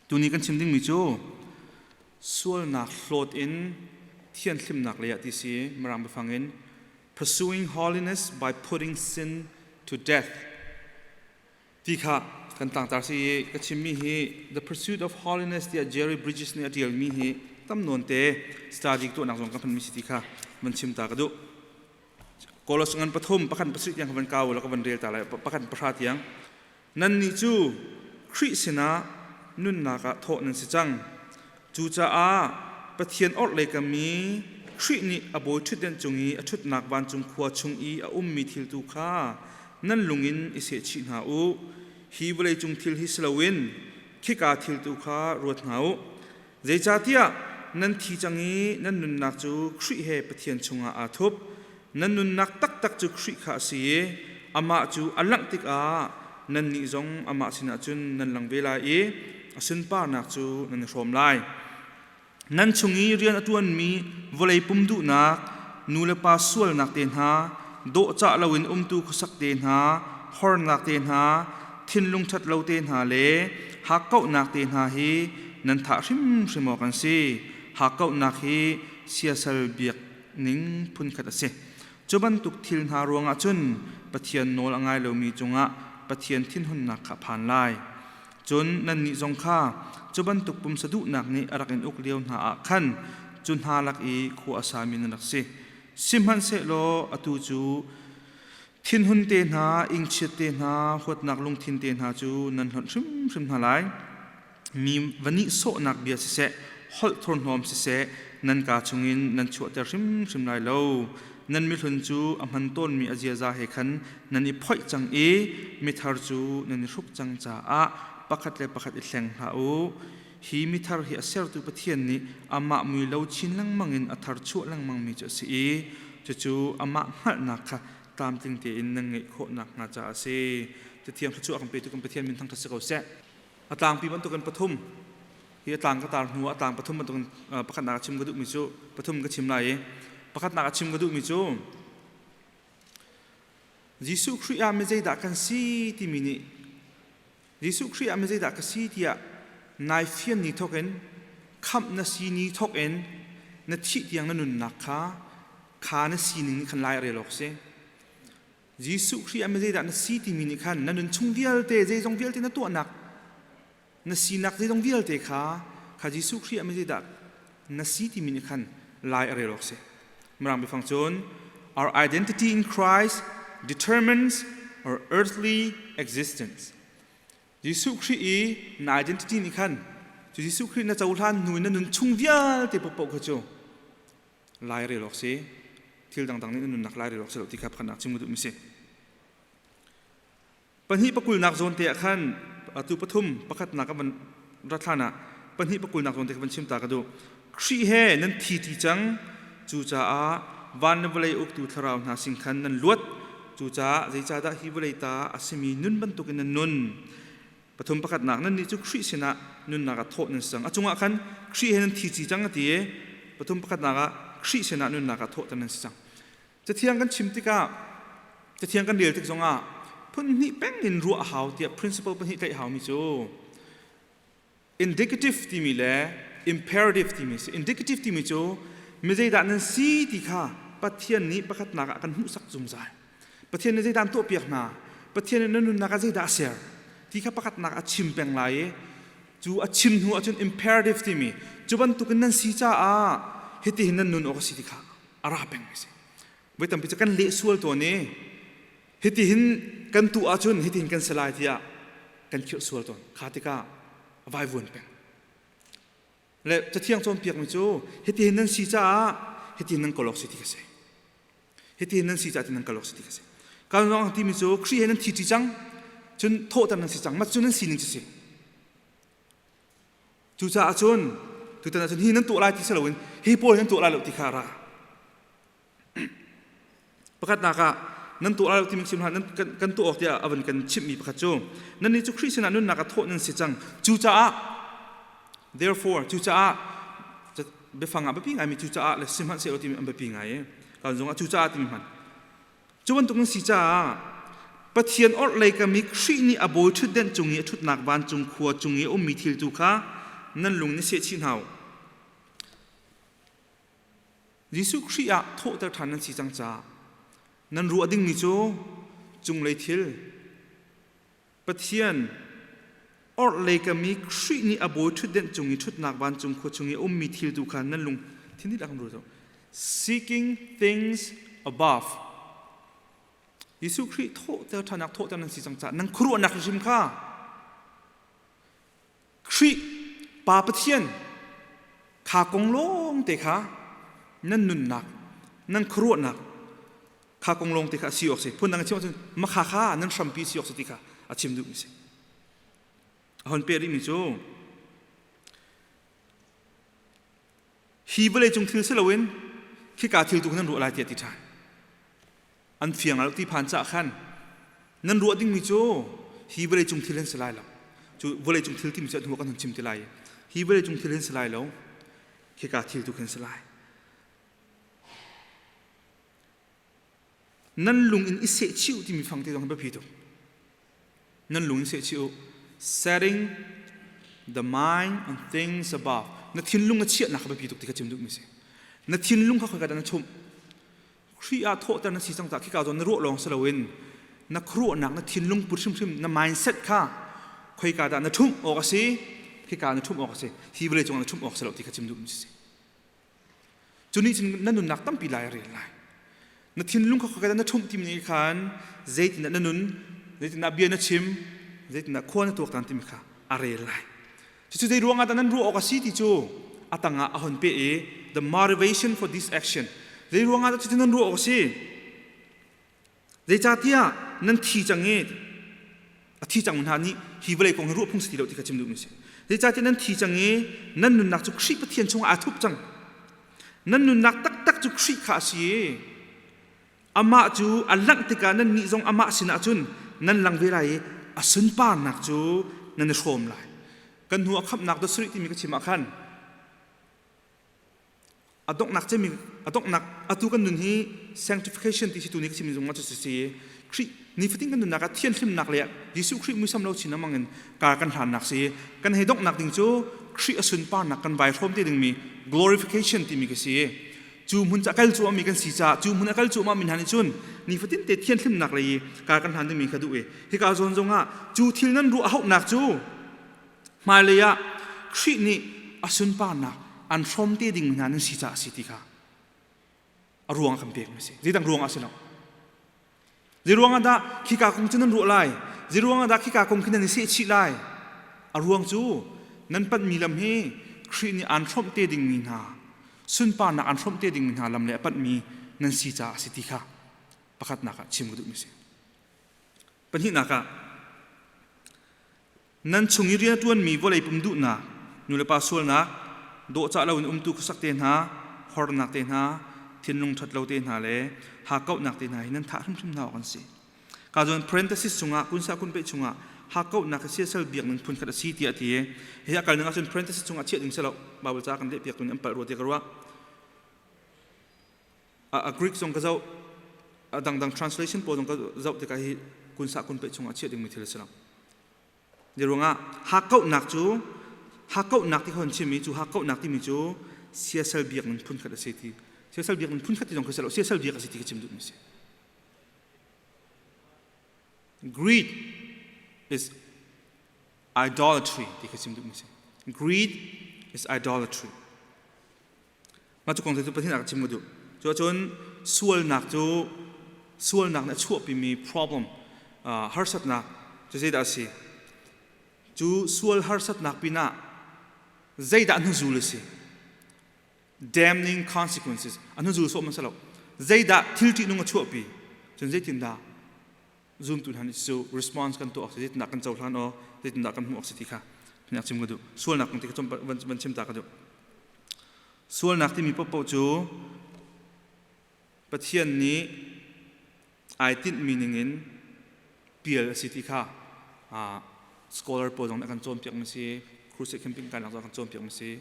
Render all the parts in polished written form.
Tuni kan chim dingmi cu sualnak hlawt in thianhlimnak lei ah ti si Mirang biafang in pursuing holiness by putting sin to death ti kha kan tlangtar si i ka chimmi hi The Pursuit of Holiness tiah Jerry Bridges nih a ṭialmi hi tam nawn te study tuahnak zong ka hmanmi si ti kha van chim ta ka duh. Kolos ngan pathum pakhat pasarih tiang ka van kau la ka van rel ta lai pakhat pahra tiang. Nannih cu Khrih sinah nunnak ah thawh nan si cang. Cucaah Pathian orhlei kam i Khrih nih a bawi ṭhutdenh cung i a ṭhutnak vancung khua chung i a ummi thil tu kha nan lung in i sehchih hna u. Hi vawleicung thil hi si loin khika thil tu kha ruat hna u. Zeicahtiah nan thi cang i nan nunnak cu Khrih he Pathian chungah aa thup. Nan nunnak taktak cu Khrih kha a si i amah cu a langh tikah nannih zong amah sinah cun nan lang ve lai i a sunparnak cu nan i hrawm lai. Nan chung i rian a ṭuanmi vawlei pum duhnak, nu le pa sualnak te hna, dawhcah loin umtu khuasak te hna, hornak te hna, thinlung ṭhat lo te hna le hakkauhnak te hna hi nan thah hrimhrim awk an si. Hakkauhnak hi siasal biak ning phunkhat a si. Cu bantuk thil hna ruangah cun Pathian nawl a ngai lomi cungah Pathian thinhunnak kha a phan lai. Cun nannih zong kha cu bantuk pumsa duhnak nih a rak in uk lio hna ah khan cu hna lak i khua a sami nan rak si. Sihmanhsehlaw atu cu thinhun te hna, ingchiat te hna, huatnak lungthin te hna cu nan hlonh hrimhrim hna lai. Mi va nihsawhnak bia siseh, holh thurhnawm siseh, nan kaa chungin nan chuahter hrimhrim lai lo. Nan mihlun cu a hman tawnmi a ziaza he khan nan i phoih cang i mithar cu nan i hruk cang caah pakhat le pakhat i hleng hlah u. Hi mithar hi a sertu Pathian nih amah mui lo chin lengmang in a thar chuah lengmangmi cu a si i cucu amah hngalhnak kha tlamtling tein nan ngeih khawh nakhnga caah a si. Cathiang thluachuah a kan petu kan Pathian min thangṭhat si ko seh. A tlangpi bantukin pathum hi a tlang ka tar hnu ah a tlang pathum bantukin pakhatnak a chim ka duhmi cu pathum ka chim lai i pakhatnak a chim ka duhmi cu Jesuh Khrih ah mi zeidah kan si timi nih Jesuh Khrih ah mi zeidah ka si tiah nai fian ni thawk in khamh na si ni thawk in na thih tiang na nunnak kha kha na sining nih khan lai a rel awk si. Jesuh Khrih ah mi zeidah na si timi nih khan na nun chung vialte zeizong vialte na tuahnak na sinak zeizong vialte kha kha Jesuh Khrih ah mi zeidah na si timi nih khan lai a rel awk si. Mirang biafang cun our identity in Christ determines our earthly existence. Jesuh Khrih i na identity nih khan cu Jesuh Khrih na cohlan hnu na nun chung vialte paohpaoh kha cu lai rel awk si. Thil dangdang nih na nunnak lai rel awk si lo ti kha pakhatnak chim ka duhmi si. Pahnih pakulnak zawn te ah khan atu pathum pakhatnak a van rat hlan ah pahnih pakulnak zawn te kha van chim ta ka duh. Khrih he nan thi ṭi cang, cucaah van le vawlei uktu thlarau hna sin khan nan luat. Cucaah zeicahdah hi vawlei ta a simi nun bantukin nan nun? Pathum pakhatnak nannih cu Khrih sinah nunnak ah thawh nan si cang. A cungah khan Khrih he nan thi ṭi cang a ti i pathum pakhatnak ah Khrih sinah nunnak ah thawhter nan si cang. Cathiang kan chim tikah cathiang kan rel tik zongah phun hnih peng in ruah a hau tiah principle pahnih tlaih haumi cu indicative timi le imperative timi si. Indicative timi cu mi zeidah nan si ti kha Pathian nih pakhatnak ah kan hmuhsak zungzal. Pathian nih zeidah an tuahpiak hna, Pathian nih na nunnak ah zeidah a ser ti kha pakhatnak a chim peng lai i cu a chim hnu ahcun imperative timi cu bantukin nan si caah hitihin nan nun awk a si ti kha a ra peng a si. Voi tampi cu kan leh sual tawn i hitihin kan tuah ahcun hitihin kan si lai tiah kan khirh sual tawn. Kha tikah a vaivuan peng. Le Cathiang cawnpiakmi cu hitihin nan si caah hitihin nan kal awk si ti ka si. Hitihin nan si caah nan kal awk si ti ka si. Kal zong timi cu Khrih he nan thi ṭi cang, cun thawhter nan si cang, mat cu nan sining cu si. Cucaah cun tutan ahcun hi nan tuah lai ti si loin hi pawl nan tuah lai lo ti kha a ra. Pakhatnak ah nan tuah lai lo timi chim hlah kan tuah awk tiah a van kan chimhmi pakhat cu nannih cu Khrih sinah nunnak a thawh nan si cang. Cucaah therefore cucaah biafang ah biapi ngaimi cucaah le sihmanhsehlaw timi an biapi ngai i kan zongah cucaah timi hman. Cu bantuk nan si caah Pathian orhlei kam i Khrih nih a bawi ṭhutdenh cung i a ṭhutnak vancung khua cung i a ummi thil tu kha nan lung ni seh chih hna u. Jesuh Khrih ah thawhter ṭhan nan si cang caah nan ruah dingmi cu cunglei thil Pathian orhlei kam i Khrih nih a bawi ṭhutdenh cung i ṭhutnak vancung khua chung i a ummi thil tu kha nan lung thin dihlak in ruat u. Seeking things above. Jesuh Khrih thawhter ṭhanak thawhter nan si cang caah nan khuaruahnak hrim kha Khrih Pa Pathian kha kong lawng te kha nan nunnak nan khuaruahnak kha kong lawng te kha a si awk si. Phundang in chim ahcun makha kha nan hrampi si awk si ti kha a chim duhmi si. A hon peh rihmi cu hi vawlei cung thil si loin khika thil tu nan ruah lai tiah ti ṭhan. An fiang lo ti phan cah khan nan ruah dingmi cu hi vawlei cung thil an si lai lo. Cu vawlei cung thil timi cu hnu kan hun chim ti lai. Hi vawlei cung thil an si lai lo. Khika thil tu khan si lai. Nan lung in i sehchih u timi fang te zong hi biapi tuk. Nan lung in sehchih u. Setting the mind on things above. Na thinlung a chiahnak kha biapi tuk ti kha chim duhmi si. Na thinlung kha khoika dah na chumh? Khrih ah thawhter na si cang caah khika zawn na ruah lawng si loin na khuaruahnak, na thinlung put hrimhrim, na mindset kha khoika dah na ṭhumh awk a si? Khika na ṭhumh awk a si. Hi vawlei cungah na ṭhumh awk si lo ti kha chim duhmi si. Cu nih cun na nunnak tampi lai a rel lai. Na thinlung kha khoika dah na ṭhumh timi nih khan zeitindah na nun, zeitindah bia na chim, zeitindah khua na tuaktan timi kha a rel lai. Cucu zei ruangah dah nan ruah awk a si ti cu a tangah a hon peh i the motivation for this action zei ruangah dah cucu nan ruah awk a si? Zeicahtiah nan thi cang i a thi cang hna nih hi vawlei kong hi ruah phung si ti lo ti kha chim duhmi a si. Zeicahtiah nan thi cang i nan nunnak cu Khrih Pathian chungah aa thup cang. Nan nunnak taktak cu Khrih kha a si i amah cu a langh tikah nannih zong amah sinah cun nan lang ve lai i a sunparnak cu nan i hrawm lai. Kan hnu a khamhnak dot timi ka chim ah khan a donghnak cemi a donghnak atu kan nun hi sanctification ti si tu ni ka chim zong cu si Khrih nifatin kan nunnak ah thianhlimnak le Jesuh Khrih muisam lo chin amang in kar kan hlannak si kan hei donghnak ding cu Khrih a sunparnak kan vai hrawm te dingmi glorification timi ka si cu hmun ca kal cu ami kan si ca cu hmun a kal cu ma min han cun nifatin te thianhlimnak lei kar kan hlan dingmi kha duh i hika zawn zong ah cu thil nan ruah hauhnak cu Hmailei ah Khrih nih a sunparnak an hrawm te ding hna nan si caah a si ti kha a ruang a kan pekmi a si. Zeidang ruang ah a si lo. Zei ruang ah dah khika kong cu nan ruah lai? Zei ruang ah dah khika kong khi nan i sehchih lai? A ruang cu nan panhmi lam hi Khrih nih aan hrawmh te dingmi hna sunparnak aan hrawmh te dingmi hna lam le a panhmi nan si caah a si ti kha pakhatnak ah chim ka duhmi a si. Pahnihnak ah Nan chung i rianṭuanmi vawlei pum duhnak, nulepa sualnak, dawhcah loin umtu khuasak te hna, hornak te hna, thinlung ṭhat lo te hna le hakkauhnak te hna hi nan thah hrimhrim hna awk an si. Ka zawn parenthesis chungah kunsa kunpeh chungah hakkauhnak hi siasal biak ning phun khat a si tiah a ti i hi a kal ning ahcun parenthesis chungah chiah ding si lo Bible ca kan lehpiak tu nih an palh rua tiah ka ruah. A Greek zong ka zoh a dangdang translation pawl zong ka zoh tikah hi kunsa kunpeh chungah chiah dingmi thil a si lo. Ruangah hakkauhnak cu hakkauhnak ti kha chimmi cu hakkauhnak timi cu siasal biak ning phun khat a si ti siasal biak ning phun khat ti zong kha si lo siasal biak a si ti ka chim duhmi si. Greed is idolatry ti kha chim duhmi si. Greed is idolatry. Mah cu kong cu Pathian ah ka chim ka duh. Cu ahcun sualnak cu sualnak nih a chuahpimi problem harsatnak cu zeidah a si? Cu sual harsatnak pinah zeidah hnuzul a si? Damning consequences. A hnuzul sawh man si lo. Zeidah thil ṭihnung a chuahpi? Cun zeitindah zumtu hna nih cu response kan tuah awk si zeitindah kan cohlan awk zeitindah kan hmuh awk si ti kha nak chim ka duh sualnak kong ti kha van chim ta ka duh sualnak timi paohpaoh cu Pathian nih ai tinhmi ningin pial a si ti kha scholar pawl zong nih a kan cawnpiak mi si crusade camping kai nak zong a kan cawnpiak mi si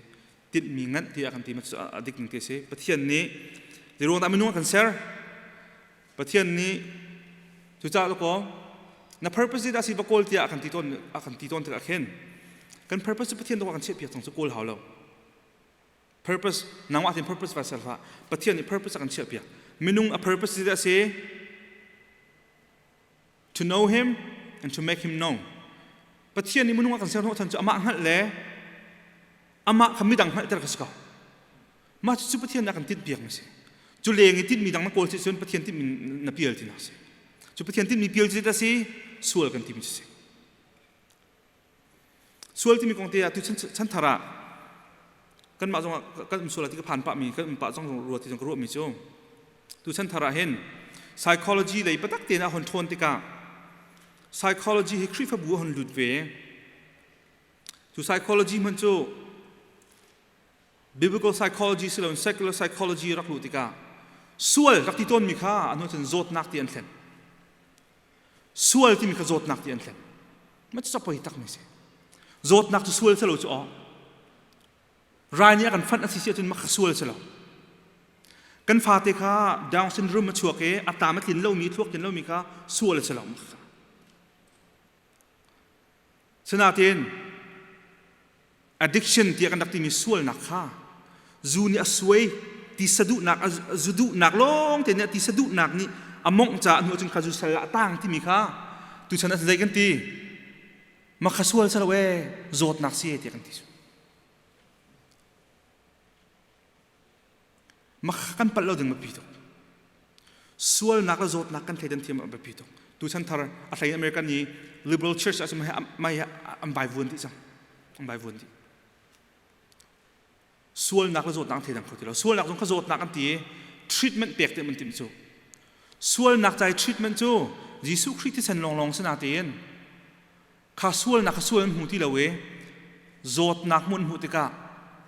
tinhmi nganh tiah kan ti ma cu a dik ning ti si Pathian nih zeiruang dah minung a kan ser Pathian nih cucaah kaw na purpose dah si va kawl tiah a kan ti tawn a kan ti tawn tikah khin. Kan purpose cu Pathian dawh kan chiah piak cang cu kawl hau lo. Purpose nangmah tin purpose va ser hlah. Pathian nih purpose a kan chiah piak. Minung a purpose zeidah a si? To know him and to make him known. Pathian nih minung a kan ser hnawh chan cu amah hngalh le amah kha midang hngalhter ka si ko. Mah cucu Pathian nih a kan tinhpiak mi si. Cu leng i tinhmi dang na kawl si cun Pathian tinhmi na pial ti nak si. Cu Pathian tinhmi pial cu zeidah si? Sual kan timi si. Sual timi kong te ah tu chanthar ah kanmah zong ah kan um sual ti ka phan pah mi kan um pah zong rua ti zong ka ruah mi cu tu chanthar ah hin psychology lei patak tein a hon ṭhawn tikah psychology hi Khrihfabu a hon lut ve. Cu psychology hmanh cu biblical psychology si loin secular psychology rak luh tikah sual rak ti tawnmi kha a hnu cun zawtnak ti an thlen. Sual timi kha zawtnak ti an thlen. Mah cu poi tak mi si. Zawtnak cu sual si lo cu aw. Rai nih a kan fanh a si si ahcun mah kha sual si lo. Kan fate kha Down syndrome a chuak i a tam a tlin lomi, thluak tlin lomi kha sual a si lo mah kha. Sinain addiction tiah kan rak timi sualnak kha zu nih a suai ti saduhnak zu duhnak lawng te nih ti saduhnak nih a mongh caah hnu ahcun kha zu sal ah a tang timi kha tuchan ah zei kan ti ma kha sual salo e zawtnak si e tiah kan ti Ma kan palh lo ding biapi tuk. Sualnak le zawtnak kan thleidan thiam a biapi tuk. Tu chan thar a hlei American i liberal church ah mai an vai vuan dih cang. An vai vuan dih. Sualnak le zawtnak thleidan kho ti lo. Sualnak zong kha zawtnak an ti i treatment pek te man timh cu. Sualnak cai treatment cu Jesuh Khrih thisen lawnglawng si natein kha sualnak kha sual an hmu ti lo i zawtnak hmuh an hmuh tikah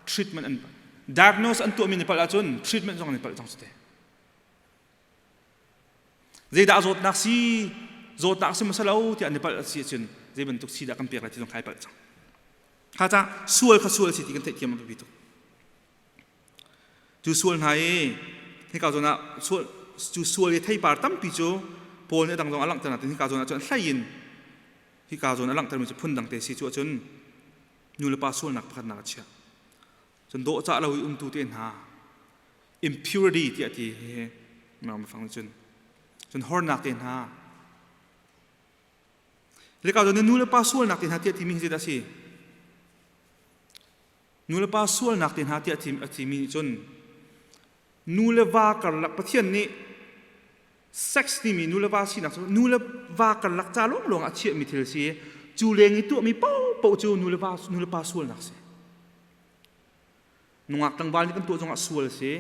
treatment an diagnose an tuahmi nih palh ahcun treatment zong an i palh cang cu te zeidah zawtnak si zawtnak si hmasa lo tiah an i palh si ahcun zei bantuk si dah kan pek lai ti zong kha ai palh cang kha ca sual kha sual si ti kan theihthiam a biapi tuk Cu sual hna i hika zawn ah sual cu sual i theipar tampi cu Paul nih a dang zong a langhter nain hika zawn ah cun hlei in hika zawn a langhtermi cu phundang te si cu ahcun nu le pa sualnak pakhatnak a chiah. Cun dawhcah lo i umtu te hna impurity tiah ti hi mirang biafang nih cun cun hornak te hna Hika zawn i nu le pa sualnak te hna tiah timi hi zeidah a si? Nu le pa sualnak te hna tiah a timi nih cun nu le va karlak Pathian nih sex timi nu le va sinak cu nu le va karlak ca lawnglawng ah chiahmi thil si cu leng i tuahmi paohpaoh cu nu le va nu le pa sualnak si. Nungak tlangval nih kan tuah zongah sual si.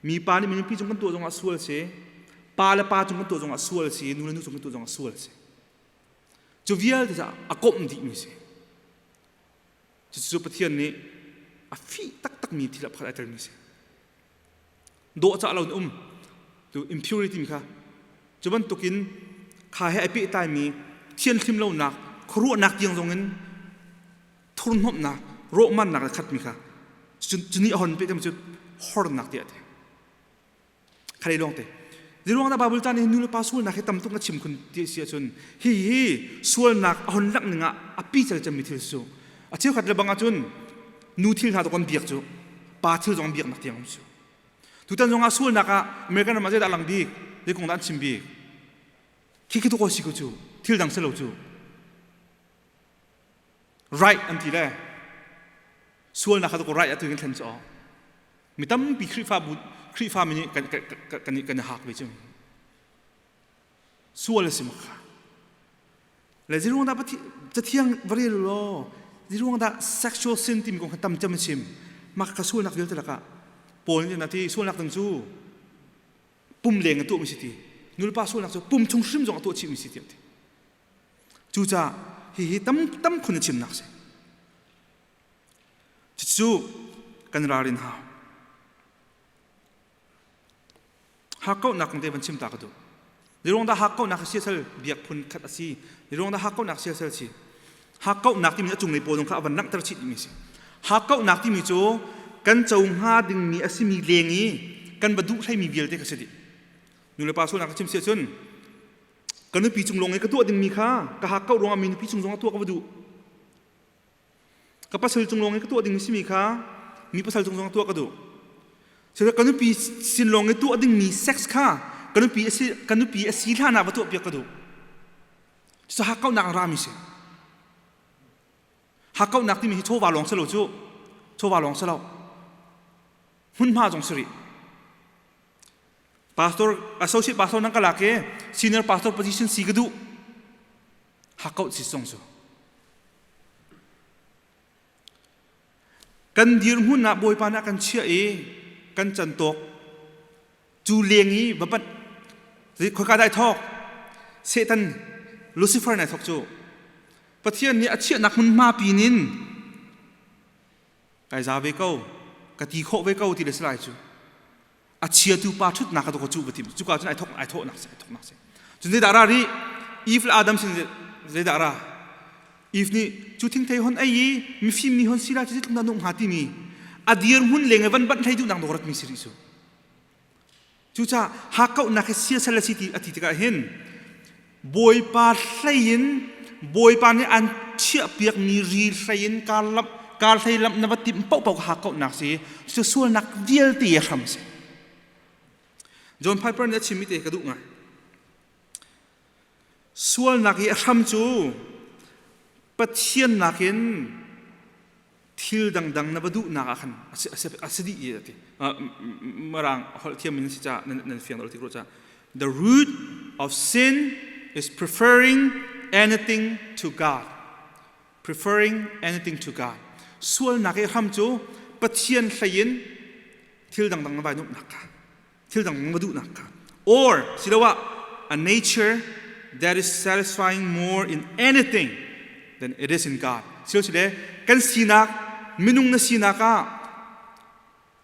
Mipa nih minupi cung kan tuah zongah sual si. Pa le pa cung kan tuah zongah sual si. Nu le nu cung kan tuah zongah sual si. Cu vialte cu a komh dihmi si. Cucu Pathian nih a fih taktakmi thil ah pakhat ai telmi a si. Dawhcah lo in um tu impurity mi kha cu bantukin kha he ai pehtlaimi thianhlim lonak khuaruahnak tiang zongin thurhnawmhnak rawhmannak le khatmi kha cu nih a hon pehtlai cu hornak tiah a ti. Khalei lawng te. Ziruang dah Bible caan hi nu le pa sualnak hi tam tuk na chim khun ti si ahcun hi hi sualnak a hon langh ning ah a pi cal cemmi thil su. A cheukhat le bang ahcun nu thil hna to kan biak cu pa thil zong biaknak tiang um su. Tutan zong ah sualnak ah American ram ah zeidah lang bik zei kong dah an chim bik khi khi tu ko si ko cu thil dang si lo cu right an ti le sualnak kha tu ko right atu kan thlen cu Mi tampi Khrihfabu Khrihfami nih kan kan kan kan i hak ve cu. Sual a si mak kha. Le ziruang dah cathiang va rel law ziruang dah sexual sin timi kong kha tam cem chim. Mak kha sualnak vialte lakah Paul nih ati sualnak dang cu pum leng a tuahmi si ti. Nulepa sualnak cu pum chung hrim zong a tuah chihmi si ti ati. Cucaah hihi tam tam khun a chimnak si. Cucu kan ralrin hau. Hakkauhnak kong te van chim ta ka duh. Zeiruang dah hakkauhnak hi siasal biak phun khat a si? Zeiruang dah hakkauhnak siasal si? Hakkauhnak timi a cunglei pawl zong kha a van langhter chih timi si. Hakkauhnak timi cu kan co hnga dingmi a simi leng i kan va duh hleimi vialte kha si dih. Nu le pa sualnak ka chim si ahcun ka nupi cung lawng i ka tuah dingmi kha ka hakkauh ruangah mi nupi cung zong a tuah ka va duh. Ka pasal cung lawng i ka tuah ding simi kha mi pasal cung zong tuah ka duh. Sila ka nupi sin lawng i tuah dingmi sex kha ka nupi a si ka nupi a si hlan ah va tuah piak ka duh. Cucu hakkauhnak in rami si. Hakkauhnak timi hi chawva lawng si lo cu. Chawva lawng si lo. Hmunhma zong si rih. Pastor, associate pastor nang ka lak i senior pastor position si ka duh. Hakkauh si zong cu. Kan dirhmun ah Bawipa nih a kan chiah i kan can tawk cu leng i va panh khoika dah ai thawk Satan Lucifer nih ai thawk cu Pathian nih a chiahnak hmunhma pin in kai za ve ko ka ti khawh ve ko ti le si lai cu a chiatu pa ṭhutnak ka cu va tim cuka cun ai thawk ai thawhnak si ai thawknak si cun zeidah ra rih Eve le Adam sin zeidah ra Eve nih cu thingthei hon ei i mifim mi hon si lai cu zeitluk dah nung hnga timi a dirhmun leng i van banh hlei duhnak dawk ratmi si rih cu cucaah hakkauhnak hi siasal a si ti a ti tikah hin Bawipa hlei in Bawipa nih an chiahpiakmi ri hlei in kar lamh kar hlei lamh na va timh paohpaoh kha hakkauhnak si cu sualnak vialte a hram si. John Piper nih a chimmi te ka duh ngai. Sualnak i a hram cu Pathian nakin thil dangdang na va duhnak ah khan a si dih i a ti. Mirang holh thiam in si ca nan fiang deuh ti ca. The root of sin is preferring anything to God. Preferring anything to God. Sualnak i hram cu Pathian hlei in thil dangdang na vai nuamhnak kha thil dang na duhnak kha or siloah a nature that is satisfying more in anything than it is in God silo kan sinak minung na sinak ah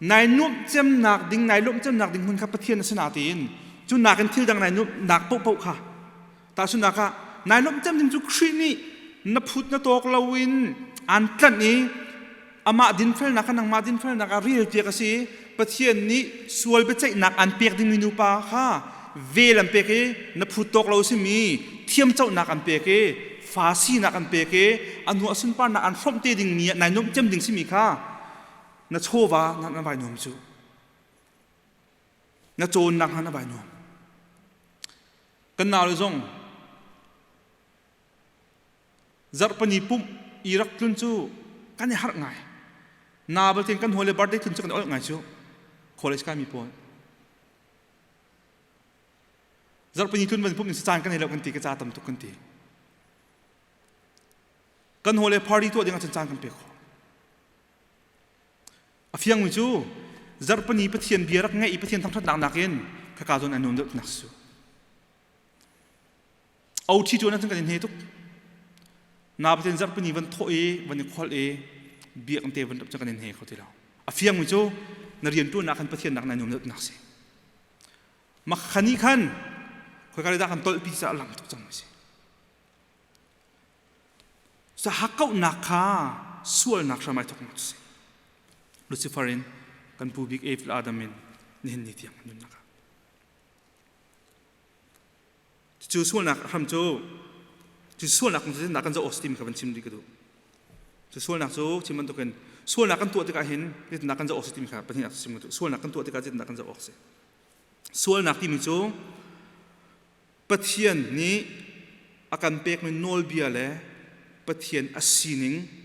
nai nuamh cemnak ding nai lawmh cemnak ding hmun kha Pathian a si na tiin cu nakin thil dang nai nuamhnak paohpaoh kha tahchunhnak ah nai lawmh cem ding cu Khrih nih na phut na tawk loin aan tlanh i amah dinfelnak kha nangmah dinfelnak ah rel piak a si Pathian nih sual biaceihnak aan pek dingmi nupa kha vel an pek i na phut tawk lo simi thiamcohnak an pek i fa sinak an pek i a hnu ah sunparnak an hrawmh te dingmi ah nai nuamh cem ding simi kha na chawva na vai nuam cu na cawnnak hna na vai nuam kan nau le zong zarhpani pumh i rak tlun cu kan i harh ngai na baltin kan hawi le birthday tlun cu kan olh ngai cu college kai mi pawl zarhpani tlun van pumh ni caan kan nei lo kan ti ka ca tam tuk kan ti kan hawi le party tuah ding ah cun caan kan pe kho A fiangmi cu zarhpini Pathian bia rak ngaih i Pathian thangṭhatnak nakin khaka zawn an nuam deuh tinak si cu. OT cu nan kan in he tuk. Na Pathian zarhpini van thawh i van i kholh i biak te van kan in he kho ti lo. A fiangmi cu na rian ṭuannak khan Pathian nak na nuam deuh tinak si. Makhani khan khoika le dah kan tolhpi caah lang tuk cang mi si. Hakkauhnak kha sualnak hram ai thawknak cu si. Lucifer in kan pu bik Eve le Adam in nihin ni tiang nunnak ah. Cu sualnak hram cu cu sualnak kong cu kan zoh awk timi kha van chim dih ka duh. Cu sualnak cu chim bantukin sualnak kan tuah tikah hin zeitindah kan zoh awk si timi kha pahnih ah chim ka duh. Sualnak kan tuah tikah zeitindah kan zoh awk si. Sualnak timi cu Pathian nih a kan pekmi nawlbia le Pathian a sining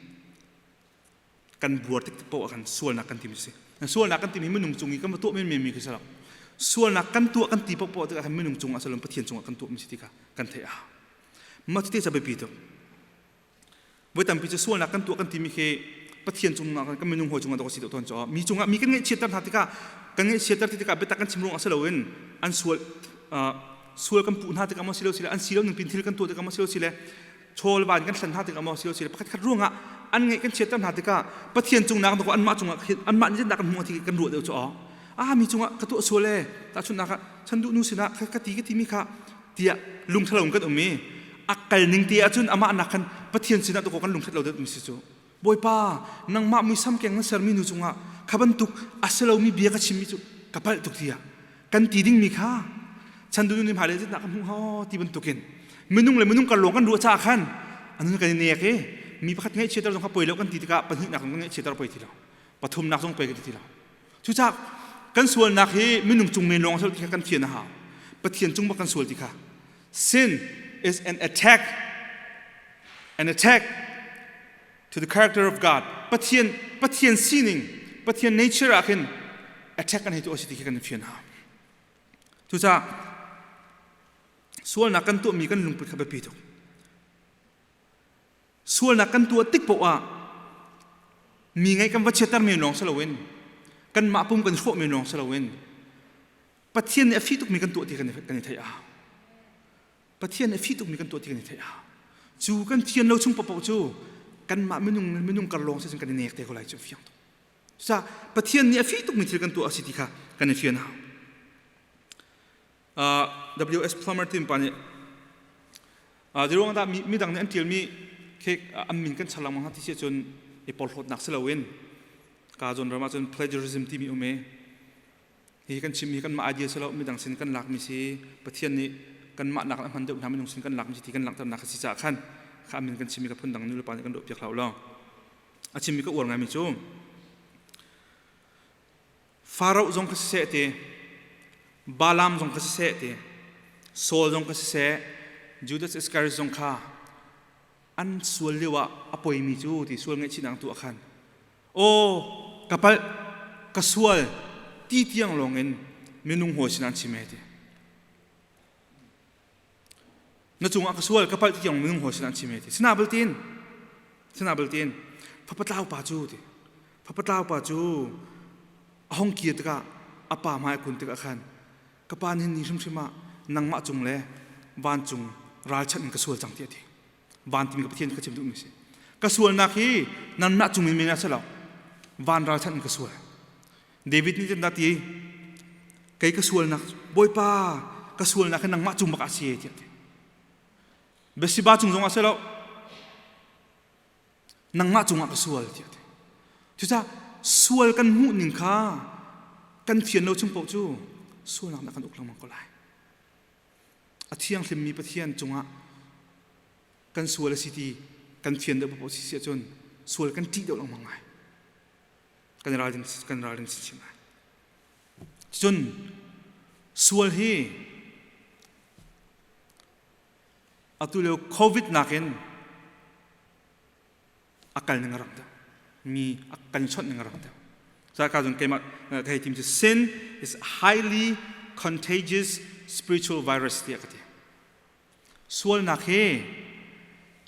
kan buar tik paoh ah khan sualnak kan timi si. Sualnak kan timi minung cung i kan va tuah menmenmi khi si lo. Sualnak kan tuah kan ti paohpaoh tikah khan minung cungah si lo Pathian cungah kan tuahmi si ti kha kan theih a hau. Mah cu te ca biapi tuk. Voi tampi cu sualnak kan tuah kan timi khi Pathian cungah kan minung hawi cungah dawh si deuh tawn cu mi cungah mi kan ngaihchiatter hna tikah kan ngaihchiatter ti tikah biatak kan chim ruangah si loin an sual sual kan puh hna tikah maw si lo sile an si lo ning pin thil kan tuah tikah maw si lo sile chawl van kan thlen hna tikah maw si lo sile pakhat khat ruangah an ngaih kan chiatter hna tikah Pathian cung nak dawh anmah cungah anmah nih kan hmuh ti kan ruah deuh cu ah mi cungah ka tuah sual e tahchunhnak ah chanduh nu sinah ka ti ka timi kha tiah lungthalo in kan um i a kal ning te ahcun amah nak khan Pathian sinah tukaw kan lungthat lo deuh mi si cu Bawipa nangmah muisam keng na sermi nu cungah kha bantuk a si lomi bia ka chimmi cu ka palh tuk tiah kan ti dingmi kha chandu nu nih hmailei zeitah ka hmuh hnga ti bantukin minung le minung kar lawng kan ruah caah khan anu kan i nek i Mi pakhat ngaihchiatter zong kha poi lo kan ti tikah pahnihnak zong kan ngaihchiatter poi ti lo. Pathumnak zong poi kan ti ti lo. Cucaah kan sualnak hi minung cung men lawng ti kha kan fian a hau. Pathian cung bak kan sual ti kha. Sin is an attack an attack to the character of God. Pathian Pathian sining, Pathian nature ah khin attack an hei tu a si ti khi kan fian hau. Cucaah sualnak kan tuahmi kan lungput kha biapi tuk. Sualnak kan tuah tik paoh ah mi ngaih kan va chiatter men lawng si loin kanmah pum kan hrawh men lawng si loin Pathian nih a fih tukmi kan tuah ti kan i theih a hau. Pathian nih a fih tukmi kan tuah ti kan i theih a hau. Cu kan thian lo chung paohpaoh cu kanmah minung minung kar lawng si cun kan i nek te ko lai cu fiang tuk. Cucaah Pathian nih a fih tukmi thil kan tuah a si ti kha kan i fian a hau. W.S. Plummer tim pa nih Zeiruang dah midang nih an ṭialmi khi an min kan char lengmang hna ti si ahcun i porhlawtnak si loin ka zawn ram ahcun plagiarism timi um i hi kan chimmi kanmah idea si lo midang sin kan lakmi si Pathian nih kanmah nak a hman deuh hna minung sin kan lakmi si ti kan langhternak a si caah khan kha min kan chimmi ka phundang nu le pa nih kan ruah piak hlah u law a chimmi ka uar ngaimi cu Faraoh zong kha siseh ti, Balaam zong kha siseh ti, Saul zong kha siseh, Judas Iscariot zong kha an sual lio ah a poimi cu ti sual ngaihchihnak tu ah khan aw ka palh ka sual ti tiang lawng in minung hawi sinah an chim e ti na cungah ka sual ka palh ti tiang minung hawi sinah an chim e ti sina bal tin sina bal tin fapatlau pa cu ti fapatlau pa cu a hong kir tikah a pa hmai a kun tikah khan ka pa nih ni hrimhrim ah nangmah cung le vancung ralchanh in ka sual cang ti a ti van timi ka Pathian ka chim duhmi si ka sualnak hi nanmah cung in men a si lo van ralchanh in ka sual David nih dah ti kei ka sualnak Bawipa ka sualnak hi nangmah cung bak ah si tiah ti Bathsheba cung zong ah si lo nangmah cungah ka sual tiah ti cucaah sual kan hmuh ning kha kan fian lo chung paoh cu sualnak nih kan uk lengmang ko lai a thianghlimmi Pathian cungah kan sual a si ti kan fian deuh paoh si si ahcun sual kan ṭih deuh lengmang lai kan ralring kan ralring chinchin lai cun sual hi atu lio covid nakin a kal ning a rak deuh mi a kan chawnh ning a rak deuh za ka zong keimah ka hei tim cu sin is highly contagious spiritual virus tiah ka ti Sualnak hi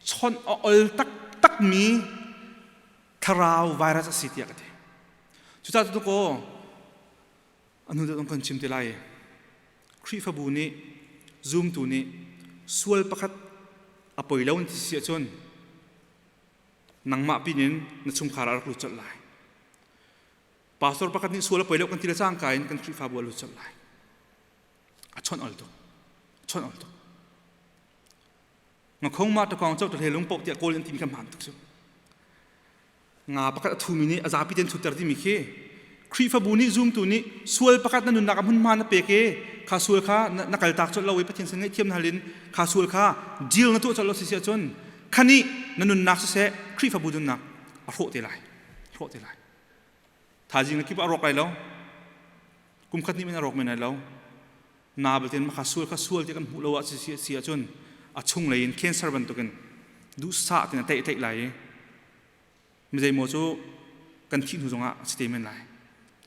chawnh a ol taktakmi thlarau virus a si tiah ka ti. Cucaah cu kaw a hnu deuh kan chim te lai. Khrihfabu nih zumtu nih sual pakhat a poi lo ti si ahcun nangmah pin in na chungkhar ah rak lut colh lai. Pastor pakhat nih sual a poi lo kan ti le cangka in kan Khrihfabu a lut colh lai. A chawnh ol tuk. Chawnh ol tuk. Nga khong ma ta kong chau ta hle lung pok tiah kawl an timi kha hmaan tuk cu. Nga pakhat a thumi nih a zapi ten thutter timi khi Khrihfabu nih zumtu nih sual pakhat na nunnak a hmunhma na pek i kha sual kha na kaltak colh lo i Pathian sin ngaihthiam na hal in kha sual kha deal na tuah colh lo si si ahcun khani na nunnak siseh Khrihfabu nunnak a hrawh te lai hrawh te lai Thaizing na kip ah a rawk lai lo. Kum khat nih men a rawk men lai lo. Na belte in kha sual kha sual ti kan hmuh lo ah si si ahcun a chung lei in cancer bantukin duhsah tin a teih teih lai i mi zeimaw cu kan thih hnu zongah a si te men lai.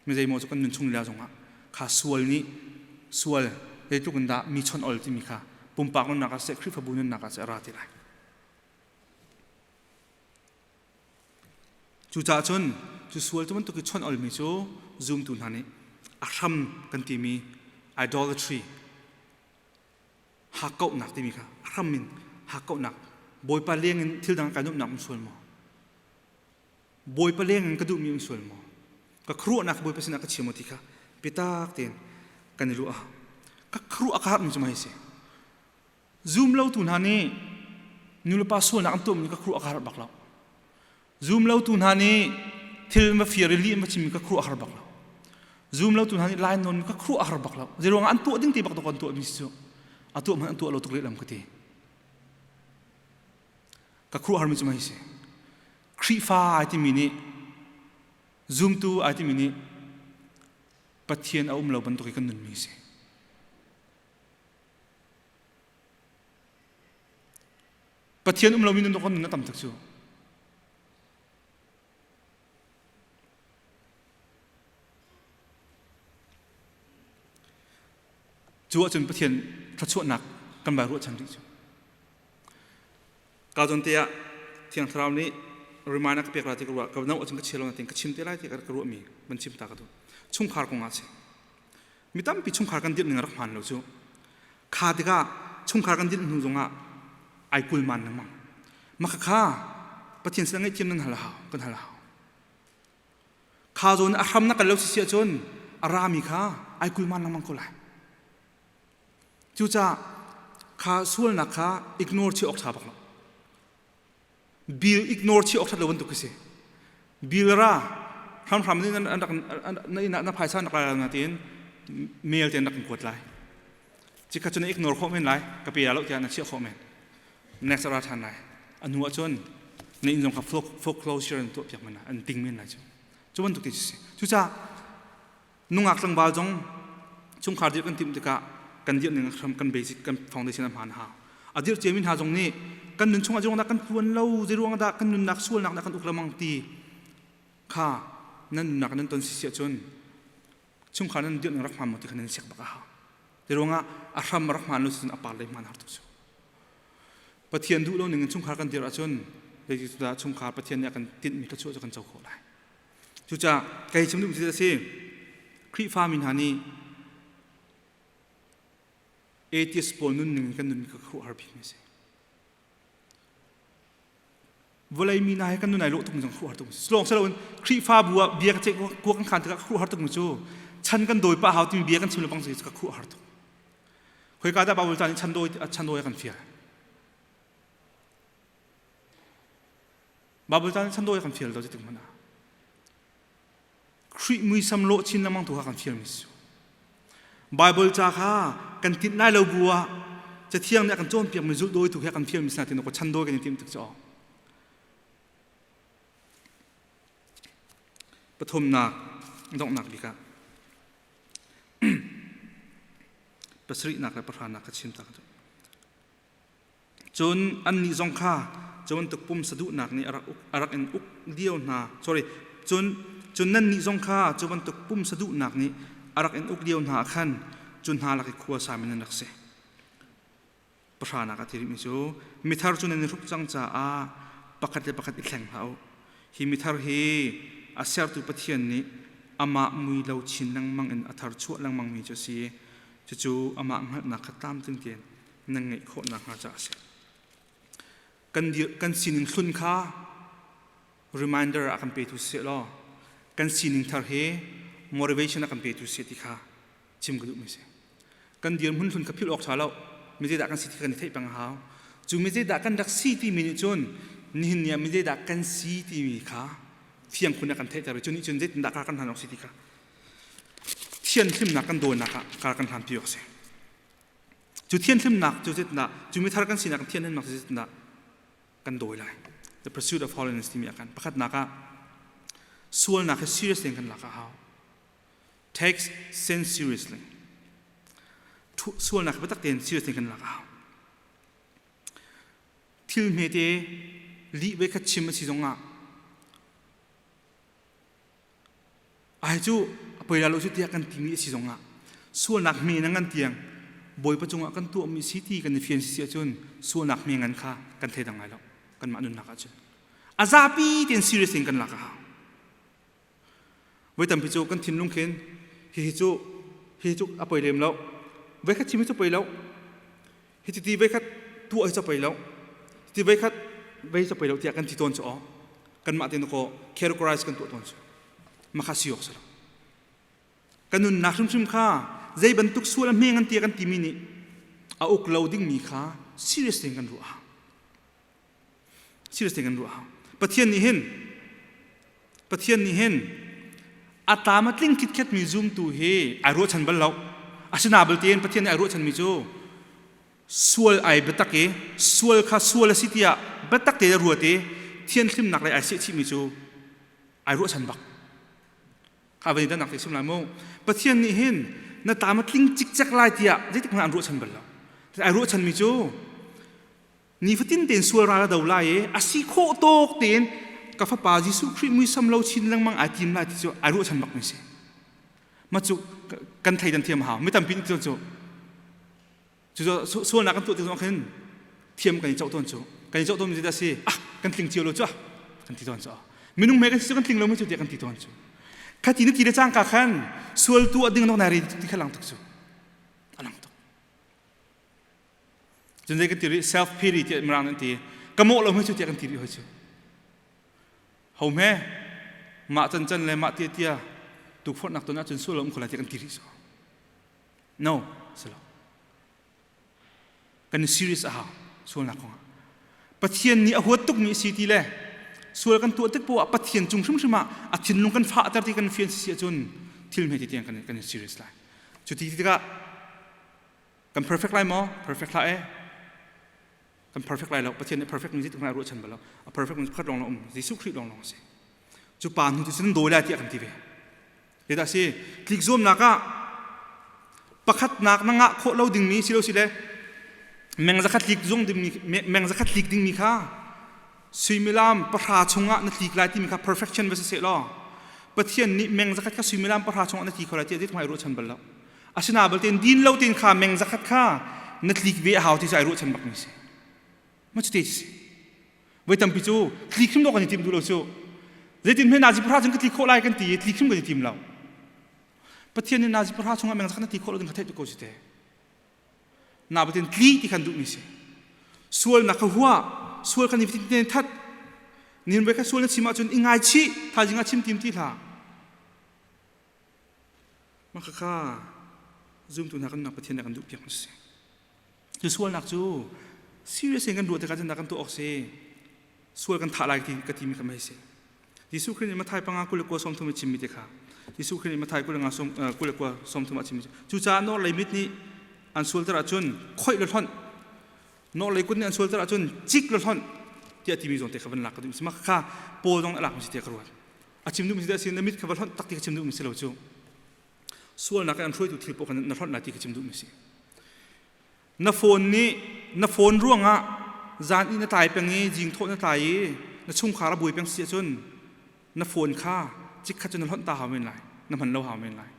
Mi zeimaw cu kan nun chung lio zongah kha sual nih sual zeitluk in dah mi chawnh ol timi kha pumpak nunnak ah siseh Khrihfabu nunnak ah siseh a ra ti lai. Cucaah cun cu sual cu bantuk i chawnh olmi cu zumtu hna nih a hram kan timi idolatry hakkauhnak timi kha a hram in hakkauhnak Bawipa leng in thil dang kai nuamhnak um sual maw? Bawipa leng in ka duhmi um sual maw? Ka khuaruahnak Bawipa sinah ka chim maw ti kha biatak tein kan i ruah. Ka khuaruah ka harmi cu mah hi si. Zum lotu hna nih nulepa sualnak an tuahmi ka khuaruah ka har bak lo. Zum lotu hna nih thil va fir i lih in va chimmi ka khuaruah har bak lo. Zum lotu hna nih lai nawn ka khuaruah har bak lo. Zeiruangah an tuah ding te bak to an tuahmi si cu. A tuah hmanh an tuah lo tuk lehlam ka ti. Ka khuaruah harmi cu mei si. Khrihfa ai timi nih zumtu ai timi nih Pathian a um lo bantuk i kan nunmi si. Pathian um lomi nun kan nun a tam tuk cu. Cu ahcun Pathian thluachuahnak kan vai ruahchan rih cu. Ka zawn te ah Thiang Thlarau nih remind a ka pek la ti ka ruah ka no ahcun ka chia lo na tin ka chim te lai ti ka ruahmi van chim ta ka duh. Chungkhar kong ah si. Mi tampi chungkhar kan dirh ning a rak hmaan lo cu. Kha tikah chungkhar kan dirh hnu zongah ai kul man lengmang. Maka kha Pathian sin ngaihthiam nan hal hau kan hal hau. Kha zawn a hram na kal lo si si ahcun a rami kha ai kul man lengmang ko lai. Cucaah kha sualnak kha ignore chi awk ṭha bak lo. Bill ignore chi awk ṭhat lo bantuk khi si. Bill ra hramhram nih an rak na inn ah na phaisa na rak na tiin mail te an rak in kuat lai. Cikhat cu na ignore khawh men lai, ka pe lo tiah na chiah khawh men. Next ra ṭhan lai. A hnu ahcun na inn zong kha foreclosure an tuah piak men lai, an ting men lai cu. Cu bantuk ti si. Cucaah nungak tlangval zong chungkhar dirh kan timh tikah kan dirh ning hram kan basic kan foundation a hmaan hau a dirh ciami hna zong nih kan nun chungah zeiruang dah kan tluan lo zeiruang dah kan nunnak sualnak dah kan uk lemang ti kha nan nunnak nan ton si si ahcun chungkhar nan dirh ning rak hmaan maw ti kha nan siak bak a hau zeiruangah a hram rak hmaan lo cun a par lei hmaan har tuk cu Pathian duh lo ning in chungkhar kan dirh ahcun zeitindah chungkhar Pathian nih a kan tinhmi thluachuah cu kan co khawh lai Cucaah kei chim duhmi cu a si. Khrihfami hna nih atheist pawl nunning in kan nun kha khuaruahhar bikmi a si. Vawlei mi hna he kan nun ai lawh tukmi zong khuaruahhar tukmi a si. Lawng si loin Khrihfabu ah bia ka ceih kuak kan khan tikah khuaruahhar tukmi cu chan kan dawi pah hau timi bia kan chim le bang si ka khuaruahhar tuk. Khoika dah Bible ca nih chan dawi chan dawi a kan fial. Bible caan chan dawi kan fial lo zeitik hmanh ah. Khrih muisam lawh chin lengmang tu kha kan fial mi si. Bible ca kha kan tinh lai lo bu ah cathiang nih a kan cawnpiak mi zulh dawi tu kha kan fial mi si na tin ko chan dawi kan i tim tik cu. Pathumnak donghnak bik ah pasarihnak le pahranak ka chim ta ka Cun annih zong kha cu bantuk pumsa duhnak nih a rak in uk lio hna sorry cun cun nannih zong kha cu bantuk pumsa duhnak nih a rak in uk lio hna ah khan cu hna lak i khua sami nan rak si. Pahranak a ti rihmi cu mithar cu nan i hruk cang caah pakhat le pakhat i thleng hlah u. Hi mithar hi a sertu Pathian nih amah mui lo chin lengmang in a thar chuah lengmangmi cu a si i cucu amah hngalhnak kha tlamtling tein nan ngeih khawh nakhnga caah a si. Kan, kan sining hlun kha reminder a kan petu siseh law kan sining thar hi motivation a kan petu siseh ti kha chim ka duhmi si. Kan dirhmun hlun kha philh awk ṭha lo. Mi zeidah kan si ti kan i theih peng a hau. Cu mi zeidah kan rak si timi nih cun nihin ni ah mi zeidah kan si timi kha fiang khun a kan theihter i cu nih cun zeitindah kar kan hlan awk si ti kha thianhlimnak kan dawinak ah kar kan hlanpi awk si. Cu thianhlimnak cu zeitindah cu mithar kan sinak thianhlimnak cu zeitindah kan dawi lai. The pursuit of holiness timi ah khan pakhatnak ah sualnak hi serious tein kan lak a hau. Take sin seriously. Sualnak hi biatak tein serious tein kan lak a hau. Thil hmete lih ve khat chim a si zongah Ai cu a poi la lo cu tiah kan timi a si zongah sualnak hme na ngan tiang Bawipa cungah kan tuahmi si ti kan i fian si ahcun sualnak hme ngan kha kan thei dang lai lo kanmah nunnak ahcun a zapi tein serious in kan lak a hau voi tampi cu kan thinlung khin hihi cu hihi cu a poi lem lo voi khat chim hi cu poi lo hi ti voi khat tuah hi cu poi lo ti voi khat vei cu poi lo tiah kan ti tawn cu aw kanmah tein ko categorize kan tuah tawn cu makha si awk si lo kan nunnak hrimhrim kha zei bantuk sual a hme ngan tia kan timi nih a uk lo dingmi kha serious tein kan ruah serious tein kan ruah Pathian nih hin Pathian nih hin a tlam a tling khitkhet mi zumtu hi ai ruahchan bal lo asina bal tein Pathian nih ai ruahchan mi cu sual ai biatak i sual kha sual a si tiah biatak te ruat i. thianhlimnak lei ai sehchihmi cu ai ruahchan bak. Kha van i dannak te sim lai mu. Pathian nih hin na tlam a tling cikcek lai tiah zeitik hmanh an ruahchan bal lo. Ai ruahchanmi cu nifatin tein sual ral a do lai i a si khawh tawk tein ka fapa Jesuh Khrih muisam lo chin lengmang ai tim lai ti cu ai ruahchan bak mi si. Ma cu kan thleidan thiam hau. Mi tampi nih cu cu sualnak kan tuah tik zong khin thiam kan i coh tawn cu kan i coh tawn mi zeidah si ah kan tling cio lo cu kan ti tawn cu minung me kan si kan tling lo mi cu tiah kan ti tawn cu khati na ti le cangka khan sual tu a ding nok nai ri ti kha lang tuk cu a lang tuk cun zei kan ti rih self pity tiah mirang an ti ka mawh lo mi cu tiah kan ti rih hoi cu ho hme mah can can le mah tia tia tukforhnak ton ahcun sual lo um kho lai tiah kan ti rih cu No, si lo. Kan serious a hau sualnak kongah. Pathian nih a huat tukmi si ti le sual kan tuah tik poah Pathian cung hrimhrim ah a thinlung kan fahter ti kan fian si ahcun thil hme ti tiang kan kan serious lai. Cu ti tikah kan perfect lai maw? Perfect hlah eh. Kan perfect lai lo. Pathian nih perfect mi zeitik hmanh a ruahchan bal lo. A perfect mi pakhat lawng lawng um. Jesuh Khrih lawng lawng a si. Cu pa hnu cu cun dawi lai tiah kan ti ve. Zeidah si? Tlik zuamnak ah pakhatnak na ngah khawh lo dingmi si lo si le meng zakhat tlik zung dingmi meng zakhat tlik dingmi kha suimilam pahra chungah na tlik lai timi kha perfection va si seh law Pathian nih meng zakhat kha suimilam pahra chungah na tli kho lai tiah zeitik hmai ruahchan bal lo. Asina balte din lo tein kha meng zakhat kha na tlik ve a hau ti cu ai ruahchan bak mi si. Ma cu te si. Voi tampi cu tlik hrim dawh kan i tim duh lo cu. Zeitin hme nazi pahra chung ka tli khawh lai kan ti i tlik hrim kan i tim lo. Pathian nih nazi pahra chungah meng zakhat na ti khawh lo ding kha theih tuk ko si te. Na batin tli ti khan duhmi si. Sual na ka hua, sual kan i tin that. Nin voi kha sual na chim ahcun i ngaichih, thaizing ah chim tim ti hlah. Mah khakha zumtu hna kan nak Pathian nih kan duh piak si. Cu sualnak cu serious in kan ruah tikah cun kan tuah awk si. Sual kan thah lai ti ka timi kha mei si. Jesuh Khrih nih Matthai panga 29 30 a chimmi te kha Jesuh Khrih nih Matthai 29 30 a chimmi cucaah nawr lei mit nih an sualter ahcun khoih le hlonh nawr lei kut nih an sualter ahcun cik le hlonh tiah timi zawn te kha van lak ka duh si mah kha Paul zong a lak mi si tiah ka ruat a chim duhmi si na mit kha va hlonh tak ti ka chim duhmi si lo cu sualnak in an hruaitu thil paoh kha na hlonh lai ti ka chim duhmi si na phone nih na phone ruangah zan i na tlai peng i zing thawh na tlai i na chungkhar a buai peng si ahcun na phone kha chikkhat cu na hlonh ta hau men lai na hman lo hau men lai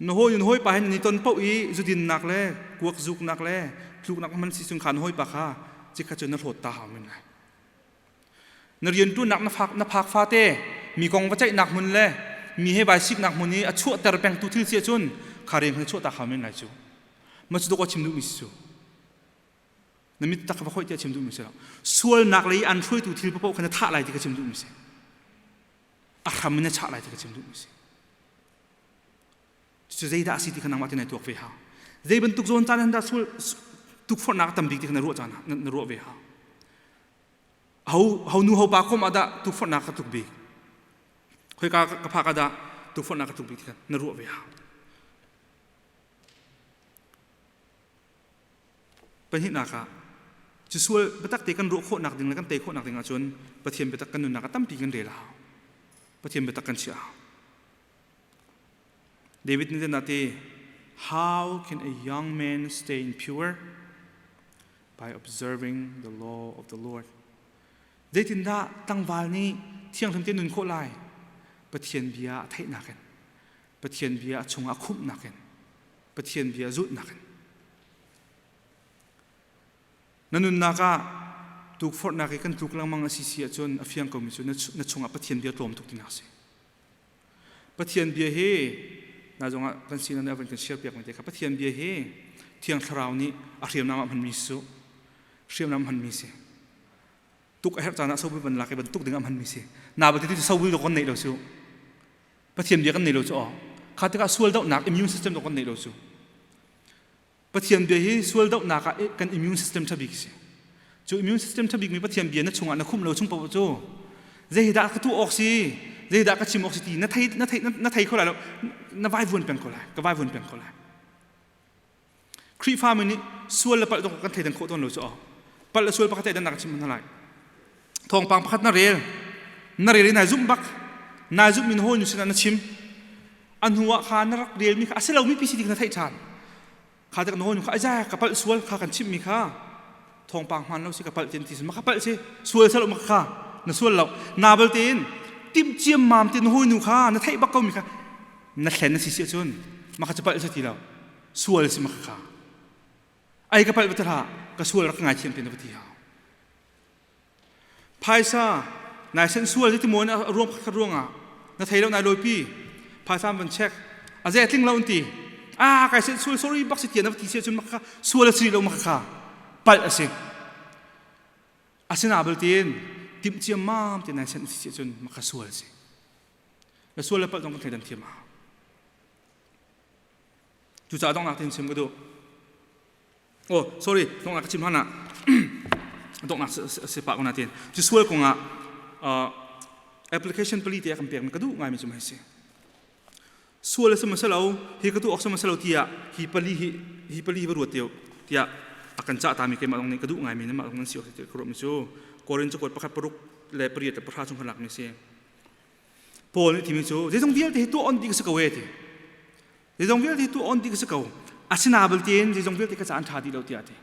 na hawi na hawipa he ni ton paoh i zudinnak le kuak zuknak le tluknak hman si chung kha na hawipa kha chikkhat cu na hlawt ta hau men lai Na rianṭuannak na fak na phak fate mi kong va ceihnak hmun le mi he vai siknak hmun i a chuahter pengtu thil si ahcun kha rian kha chuahtak hau men lai cu. Ma cu dawk chim duhmi si cu. Na mit tak va khoih tiah chim duhmi si lo. Sualnak lei an hruaitu thil paoh kha na thah lai ti ka chim duhmi si. A hram in na chah lai ti ka chim duhmi si. Cucu zeidah a si ti kha nangmah te nai tuak ve hau. Zei bantuk zawn caan in dah sual tukforhnak a tam bik ti kha na ruah caan na ruah ve hau. Ho ho nu ho pa kom ah dah tukforhnak ka tuk bik khoika ka phak ah dah tukforhnak ka tuk bik ti kha na ruah ve hau pahnihnak ah cu sual biatak te kan ruah khawhnak ding le kan tei khawhnak ding ahcun Pathian biatak kan nunnak ah tampi kan rel a hau Pathian biatak kan chiah a hau David nih dah ti how can a young man stay in pure by observing the law of the Lord. Zeitindah tlangval nih thianghlim te nun khawh lai? Pathian bia a theihnak in, Pathian bia a chungah a khumhnak in, Pathian bia a zulhnak in. Na nunnak ah tukforhnak i kan tluk lengmang a si si ahcun a fiang komi cu na chungah Pathian bia tlawm tuk tinak a si. Pathian bia hi na zongah kan sinak nih a van kan share piak mi te kha Pathian bia hi Thiang Thlarau nih a hriamnam ah hmanmi si hriamnam hmanmi si tuk a herh caan ah sobul van lak i bantuk ding ah hmanmi si na ba ti sobul do kan neih lo su Pathian bia kan nei lo cu aw kha tikah sual dohnak immune system do kan nei lo su Pathian bia hi sual dohnak ah kan immune system ṭha bik si. Cu immune system ṭha bik mi Pathian bia na chungah na khumh lo chung paoh cu zeidah ka tuah awk si, zeidah ka chim awk si ti na thei na thei na thei kho lai lo, na vaivuan peng ko lai, ka vaivuan peng ko lai. Khrihfa mi nih sual le palh dong kan theidan khawh tawn lo cu aw. Palh le sual pakhat dan nak chim hna lai. Thawngpang pakhat na rel. Na rel i nai zumh bak. Nai zumh min hawi nu sinah na chim. A hnu ah kha na rak relmi kha a si lomi pi si ti kha na theih ṭhan. Kha tak na hawi nu kha aiza ka palh sual kha kan chimhmi kha thawngpang hmaan lo si ka palh tin ti si ma ka palh si sual sal ma kha na sual lo na bal tein timh ciammam te na hawi nu kha na theih bak ko mi kha na thlen na si si ahcun ma kha cu palh si ti lo sual si ma kha ai ka palh va hlah ka sual rak ngai thiam te na va ti hau Phaisa nai sen sual ti maw na ruang khat ruangah na thei lo nai lawipi phaisa van check a ze tling lo ti ah kai sen sual sorry bak si tian na ti sia cun makha sual a si lo makha kha palh a si asina bal tin timh ciam mam ti nai sen si sia cun makha sual si na sual le palh zong kan thei dan thiam a cucaah donghnak tin chim ka duh Oh, sorry, donghnak ka chim hlan ah donghnak si pah ko na tin. Cu sual kongah application pali te kan pek mi ka duh ngai mi cu mai si. Sual a si masalo, hi ka tu ok masalo tiah hi pali hi hi pali hi va ruat teu tiah a kan cah ta mi keimah dong nih ka duh ngai mi na mah dong nan si ok ka ruat mi cu Korin cakuat pakhat paruk le pariat le pahra chung kan lak mi si. Paul nih timi cu zeizong vialte hi tuah on dih ka si ko e ti. Zeizong vialte hi tuah on dih ka si ko. Asina belte zeizong vialte ka ca an ṭha dih lo tiah a ti.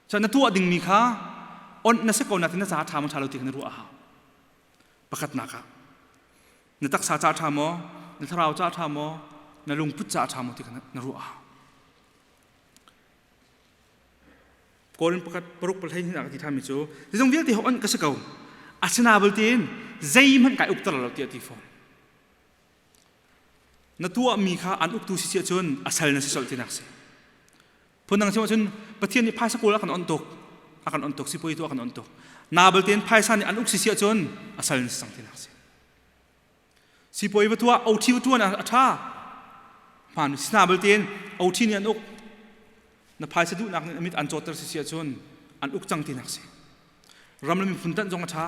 Cun na tuah dingmi kha on na si ko natin na ca ṭha maw ṭha lo ti kha na ruah a hau. Pakhatnak ah na taksa ca ṭha maw, na thlarau ca ṭha maw, na lungput ca ṭha maw ti kha na ruah a hau. Korin pakhat paruk pahlei hin a ti ṭhanmi cu zeizong vialte ho an ka si ko asina belte in zeihmanh kai ukter lo tiah ti fawn na tuahmi kha an uktu si si ahcun a sal na si colh tinak si phundang chim ahcun Pathian nih phaisa kawl a kan on tuk a kan on tuk sipoi tu a kan on tuk na belte in phaisa nih an uk si si ahcun a sal na si cang tinak si Sipuai va tuah, OT va tuan a ṭha. Hmaan sina belte in OT nih an uk. Na phaisa duhnak nih mit an cawtter si si ahcun an uk cang tinak si. Ram le miphun ṭanh zong a ṭha.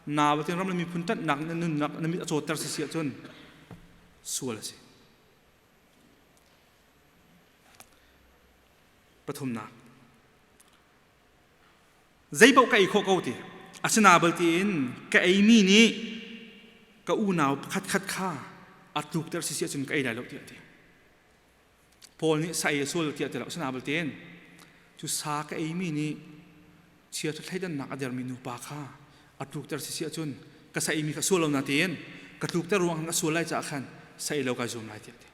Na belte ram le miphun ṭanhnak nih na nunnak na mit a cawtter si si ahcun sual a si. Pathumnak. Zeipaoh ka ei khawh ko ti. Asina bal tiin ka eimi nih ka unau pakhatkhat kha a tlukter si si ahcun ka ei lai lo tiah a ti. Paul nih sa ei a sual tiah a ti lo. Asina bal tiin cu sa ka eimi nih chia thleidannak a dermi nupa kha a tlukter si si ahcun ka sa eimi kha sual lo na tiin ka tlukter ruang ka sual lai caah khan sa ei lo kai zuam lai tiah a ti.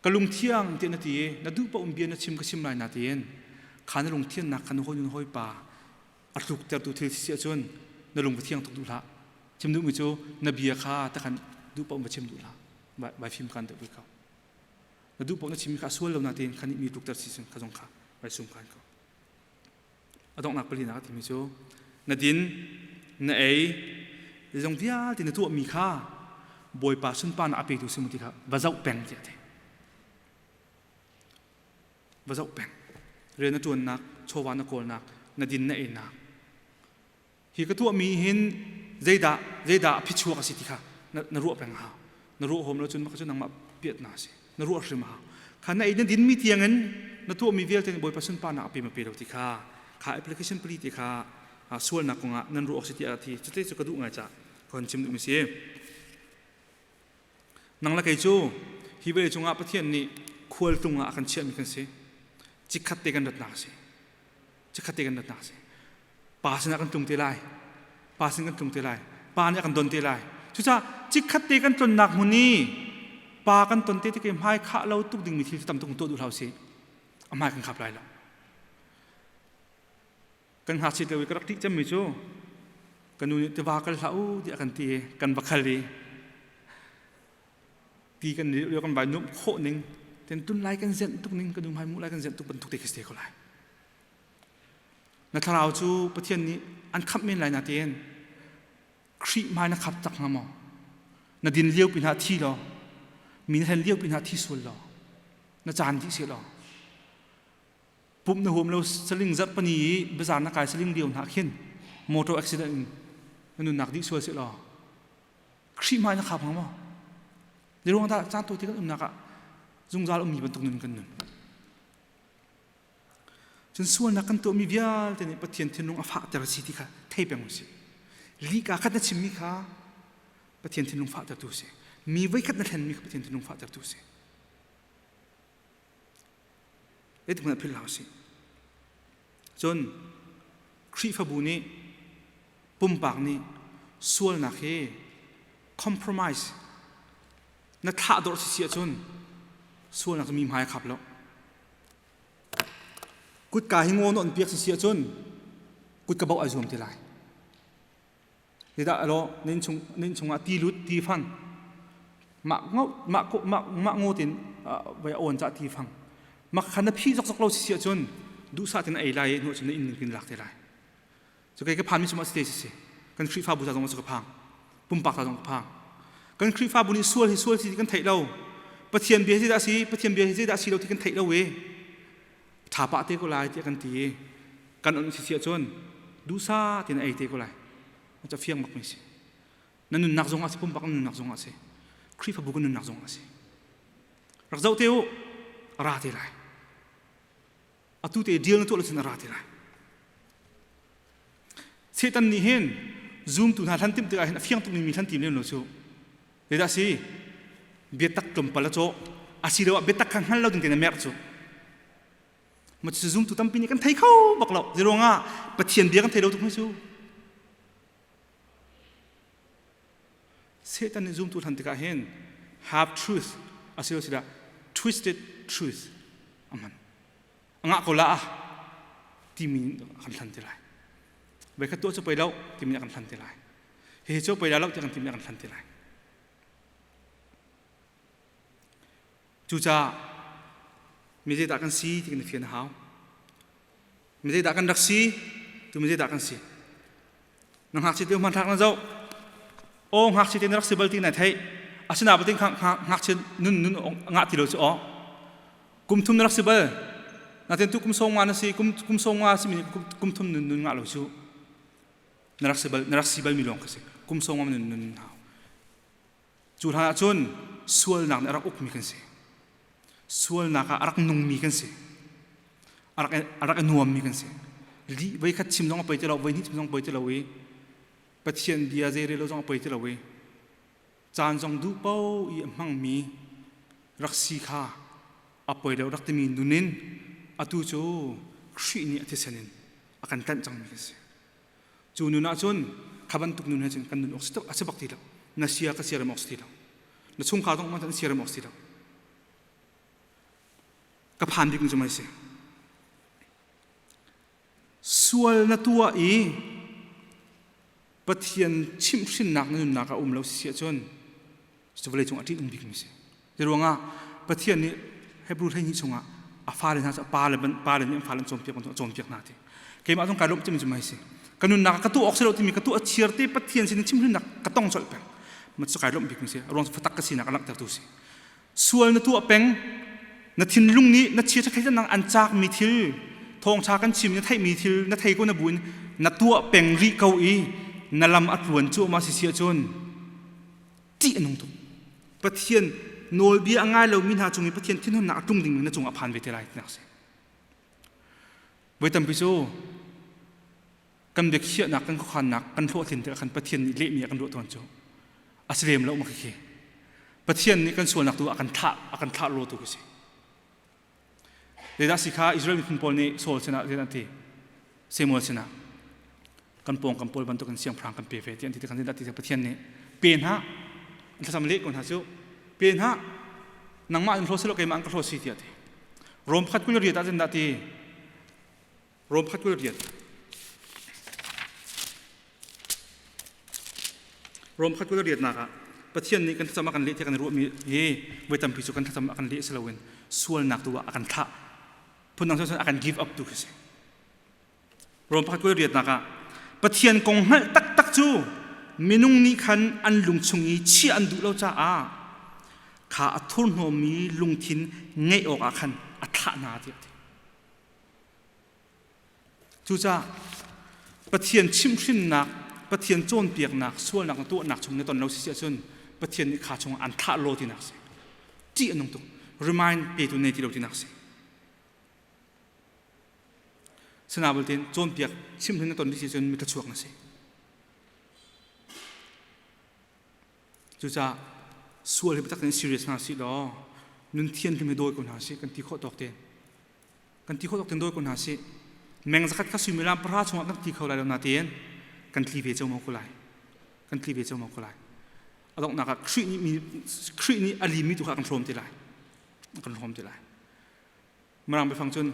Ka lungthiang tiah na ti i na duh paoh in bia na chim ka chim lai na tiin kha na lungthiannak kha na hawi na hawipa a tluktertu thil si ahcun na lung va thiang tuk duh hlah. Chim duhmi cu na bia kha takhan duh paoh va chim duh hlah. Vai fim kan deuh ko. Na duh paoh na chimmi kha a sual lo na tiin kha nih mi tlukter si kha zong kha vai sum kan ko. A donghnak palinak a timi cu na din, na ei, zeizong vialte na tuahmi kha Bawipa sunparnak a petu si mu ti kha va zoh peng tiah a ti. Va zoh peng. Rian na ṭuannak, chawva na kawlnak, na din na einak. Hi ka tuahmi hin zeidah zeidah a phichuak a si ti kha na, na ruah peng a hau. Na ruah hom lo cun maka cu nangmah piatna a si. Na ruah hrim a hau. Kha na ei na dinmi tiangin na tuahmi vialte nih Bawipa sunparnak a pe ma pe lo ti kha kha application pali ti kha sualnak kongah nan ruah awk si tiah a ti. Cuti cu ka duh ngai cah ka hun chim duhmi si. Nang le kei cu hi vawlei cungah Pathian nih khualtlung ah a kan chiahmi kan si. Chikkhat te kan ratnak a si. Chikkhat te kan ratnak a si. Pa sinah kan tlung te lai. Pa sin kan tlung te lai. Pa nih a kan don te lai. Cucaah chikkhat te kan tlonnak hmun i pa kan ton te tik i hmai khah lo tuk dingmi thil tam tuk tuah duh hlah usih. A hmai kan khap lai lo. Kan ngakchiat lio i ka rak ṭih cemmi cu ka nu nih tiva kal hlah u tiah a kan ti i kan va khal i ti kan lio kan vai nuamh khawh ning ten tun lai kan zenh tuk ning ka nu hmai mu lai kan zenh tuk bantuk te khi si te ko lai. Na thlarau cu Pathian nih an khamh men lai natein Khrih hmai na khap tak hnga maw? Na din lio pinah thi law, mi na hlen lio pinah thi sual law, na caan dih seh law, pumh na huam lo saling zarh pani i bazar na kai saling lio hna khin motor accident in na nunnak dih sual seh law, Khrih hmai na khap hnga maw? Zeiruang dah caan tawite kan umnak ah zungzal ummi bantuk nun kan nun? Cun sualnak kan tuahmi vialte nih Pathian thinlung a fahter a si ti kha thei. Thei peng usih. Li ka khat na chimmi kha Pathian thinlung fahtertu si. Mi voikhat na thlenmi kha Pathian thinlung fahtertu si. Zeitik hmanh philh hlah usih. Cun Khrihfabu nih pumpak nih sualnak hi compromise na thlah dawrh si si ahcun sualnak cu mi hmai a khap lo. Kutka hi ngaw na on piak si si ahcun kutka bauh ai zuam te lai. Zeidah alo nin chung nin chungah ti lut ti fang mah ngo mah mah mah ngaw tin vai awn ca ti fang mak khan na phi zokzok lo si si ahcun duhsah tin ei lai hnu cun na inn kin lak te lai. Cu kei ka phan mi cu ma si te si si kan Khrihfabu ta zong cu ka phang pumpak ta zong ka phang kan Khrihfabu nih sual hi sual si kan theih lo Pathian bia hi zeidah si Pathian bia hi zeidah si lo ti kan theih lo i tha pah te ko lai tiah kan ti i kan on si si ahcun duhsah tein ei te ko lai ca fiang bak mi si na nunnak zong ah si pumpak na nunnak zong ah si Khrihfabu kan nunnak zong ah si rak zoh te u ra te lai atu te deal na tuah lo cun a ra ti lai Satan nih hin zumtu hna hlan timh tikah hin a fiang tukmi mi hlan tim lem lo cu zeidah si biatak tlawmpal a cawh asiloah biatak kha hngal lo ding tein a merh cu ma cu zumtu tampi nih kan thei kho bak lo zeiruangah Pathian bia kan thei lo tuk hmai cu Satan nih zumtu hlan tikah hin half truth asilo sila twisted truth a hman. A ngah ko la timi kan hlan ti lai. Voi khat tuah cu pei lo timi kan hlan ti lai. Hihi cu pei lo ti kan timi kan hlan ti lai. Cucaah mi zeidah kan si ti kan i fian a hau. Mi zeidah kan rak si tu mi zeidah kan si. Na ngakchia te hmanthlak na zoh. Aw ngakchia te na rak si bal ti na theih. Asinain tin ngakchia nun nun ngah ti lo cu aw. Kum thum na rak si bal. Natin tu kum sawm nga na si kum kum sawm nga simi kum thum nun nun ngah lo cu. Na rak si bal na rak si bal mi lawng ka si. Kum sawm nga nun nun hau. Cu hlan ahcun sualnak nih a rak ukmi kan si. Sualnak ah a rak nungmi kan si. A rak a rak i nuammi kan si. Lih voi khat chim zong a poi ti lo, voi hnih chim zong a poi ti lo i Pathian bia zei rel lo zong a poi ti lo i caan zong duh paoh i a hmangmi rak si kha a poi lo rak timi nun in atu cu Khrih nih a thisen in a kan tlanh cangmi kan si. Cu nun ahcun kha bantuk nun he cun kan nun awk a si bak ti lo. Na sia ka sia rem awk si ti lo. Na chungkhar zong an sia rem awk si lo. Ka phan bik cu mai si. Sual na tuah i Pathian chimhhrinnak na nunnak ah um lo si ahcun cu vawlei cung ah ṭih um bikmi si. Hi ruangah Pathian nih Hebrew 12 chungah a fale hna cu pa le pa le nih an fale an cawnpiak bantuk a cawnpiak hna ti. Keimah zong kai lawmh timi cu mai si. Ka nunnak ah ka tuah awk si lo timi ka tuah chiar te Pathian sin in chimhhrinnak ka tong colh peng. Ma cu kai lawmh bikmi si. A ruang cu fatak ka sinak a langhtertu si. Sual na tuah peng na thinlung nih na chia theidan an caakmi thil thawngṭha kan chim na theihmi thil na thei ko na buin na tuah peng rih ko i na lam a tluan cuahmah si si ahcun ṭih a nung tuk. Pathian nawlbia a ngai lomi hna cung i Pathian thinhunnak a tlung dingmi na cungah a phan ve te lai tinak a si. Voi tampi cu kan biakhiahnak kan khuakhannak kan hlawhtlin tikah khan Pathian nih lehmi a kan ruah tawn cu a si lem lo ma khi Pathian nih kan sualnak tu a kan thlah a kan thlah lo tu khi si. Zeidah si kha Israel miphun pawl nih Saul sinah zeidah an ti? Samuel sinah kan pawngkam pawl bantukin siangpahrang kan pe ve ti an ti tikah zeidah ti Pathian nih pe hna an thlacam leh ko hna cu pe hna nangmah in hlaw silo keimah an ka hlaw si tiah ti Rom pakhat kul riat ah zeidah ti Rom pakhat kul riat Rom pakhat kul riatnak ah Pathian nih kan thlacam a kan leh tiah kan ruahmi hi voi tampi cu kan thlacam a kan leh si loin sualnak tu ah a kan thlah phundang cun a kan give up tu khi si Rom pakhat kul riatnak ah Pathian kong hngalh taktak cu minung nih khan an lung chung i chiah an duh lo caah kha a thurhnawmmi lungthin ngeih awkah khan a thlah hna tiah a ti. Cucaah Pathian chimhhrinnak, Pathian cawnpiaknak, sualnak na tuahnak chung na ton lo si si ahcun Pathian nih kha chungah an thlah law tinak a si. Ṭih a nung tuk. Remind petu nei ti lo tinak a si. Sinabalte cawnpiak chimhhrin na ton si cun mi thluachuak na si. Cucaah sual hi biatak tein serious hna sih law nun thian hi dawi ko hna sih kan ti khawh tawk tein. Kan ti khawh tawk tein dawi ko hna sih. Meng zakhat kha suimilam pahra chungah kan ti kho lai lo na tein kan tli ve ceu ko lai. Kan tli ve ceu ko lai. A donghnak ah Khrih nih mi Khrih nih a limmi tu kha kan hrawm te lai. Kan hrawm te lai. Mirang biafang cun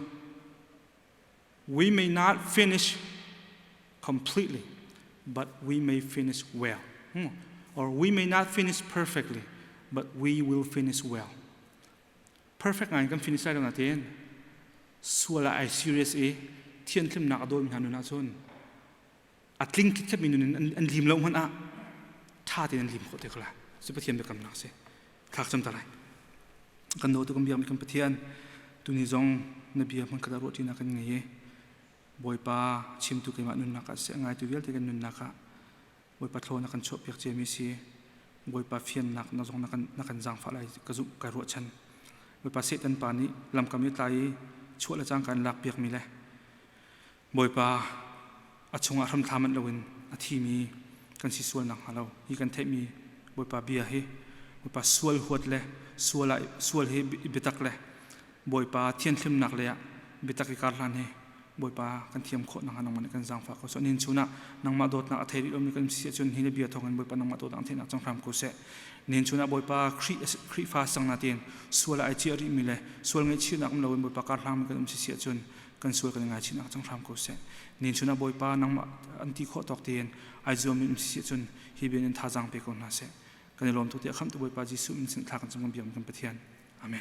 we may not finish completely, but we may finish well. Or we may not finish perfectly, but we will finish well. Perfect ngai kan finish lai lo nain sual ah ai serious i thianthlimnak a dawimi hna nun ahcun a tling khitkhepmi nun in an lim lo hmanh ah ṭha tein an lim khawh te ko lai. Cu Pathian biakamnak si. Thlak cam ta lai. Kan dawtu kan biakmi kan Pathian tuni zong na bia hman khat ah ruahṭinak kan ngei i Bawipa chimtu keimah nunnak ah seh ngaitu vialte kan nunnak ah Bawipa thlaw na kan chuahpiak ciami si Bawipa fiannak na zong na kan zaangfah lai ka zumh kai ruahchan. Bawipa Satan pa nih lamkam i tlai i chuah le cangka in lakpiakmi le Bawipa a chungah hramthla manh loin a thimi kan si sual nakhnga lo hi kan theihmi Bawipa bia hi Bawipa sual huat le sual ah sual hi biatak le Bawipa thianhlimnak le ah biatak i kar hlan hi Bawipa kan thiam khawh nakhnga nangmah nih kan zaangfah ko seh. Nihin chun ah nangmah dawtnak a thei rih lomi kan si ahcun hi na bia thawngin Bawipa nangmah dawtnak theihnak cang hram ko seh. Nihin chun ah Bawipa Khrih Khrihfa sang na tiin sual ah ai ciah rihmi le sual ngaihchihnak um loin Bawipa kar hlangmi kan um si si ahcun kan sual kan i ngaichihnak cang hram ko seh. Nihin chun ah Bawipa nangmah an ti khawh tawk tein ai zuammi um si ahcun hi bia in thazaang pe ko hna seh. Kan i lawm tuk tiah khamhtu Bawipa Jesuh min sin thla kan cam kan biak kan Pathian. Amen.